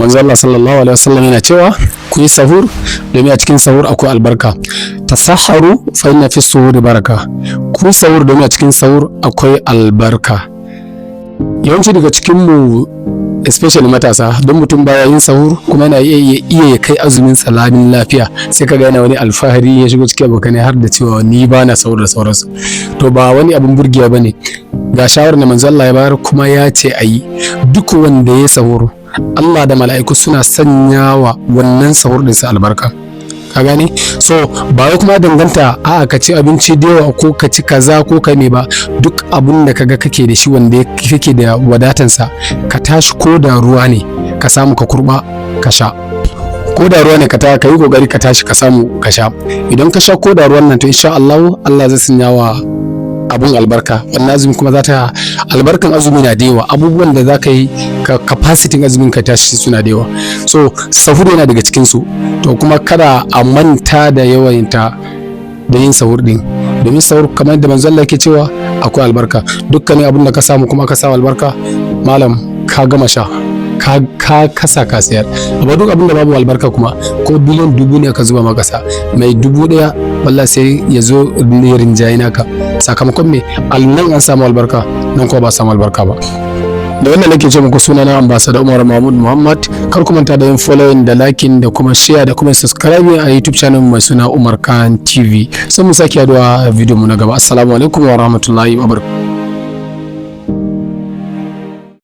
Manzo Allah sallallahu alaihi wasallam yana cewa ku yi sahur domin a cikin sahur akwai albarka. Tasaharu fa inna fi suhuri baraka. Ku yi sahur domin a cikin sahur akwai albarka. Yawanci daga cikin mu, especially matasa, don mutum baya yin sahur kuma yana iya ya kai azumin salamin lafiya, sai kaga yana wani alfahari, ya shigo cikin abokanai har da cewa ni ba na sahur da sauransu. To, ba wani abin burgiya bane. Ga shawarar da manzo Allah ya bayar, kuma ya ce a yi. Duk wanda ya sahur, Allah da mala'iku suna sanya wa wannan sahur din sa albarka, ka gane? So ba wai kuma danganta a'a ka ci abinci da yawa ko ka ci kaza ko ka me ba. Duk abun da kaga kake da shi, wanda kake da wadatansa, ka tashi, ko da ruwa ne ka samu ka kurba ka sha, ko da ruwa ne ka yi kokari ka tashi ka samu ka sha. Idan ka sha ko da ruwan nan, to insha Allah Allah zai sanya wa abun albarka wannan azumi. Kuma za ta albarkan azumi na da yawa. Abubuwan da za ka yi ka capacity azumin ka tashi suna da yawa. So sahur yana daga cikin su. To, kuma kada a manta da yawanta da yin sahur din, domin sahur, kamar da manzo Allah yake cewa, akwai albarka. Dukkanin abun da ka samu kuma ka samu albarka, malam, ka gama sha, ka kasa, ka sayar. Amma duk abin da babu albarka kuma, ko biliyan 1000 ne ka zuba maka sa, mai 1000 wallahi sai ya zo ne rinjaye naka. Sakamakon me? Nan an samu albarka, nan kuma ba samu albarka ba. Da wannan nake ce muku, suna na Ambassador Umar Mahmud Muhammad. Kar ku manta da yin following da liking da kuma share da kuma subscribing a YouTube channel mai suna Umar Khan TV. Sai mu sake haduwa a video mu na gaba. Assalamu alaikum wa rahmatullahi wa barakatuh.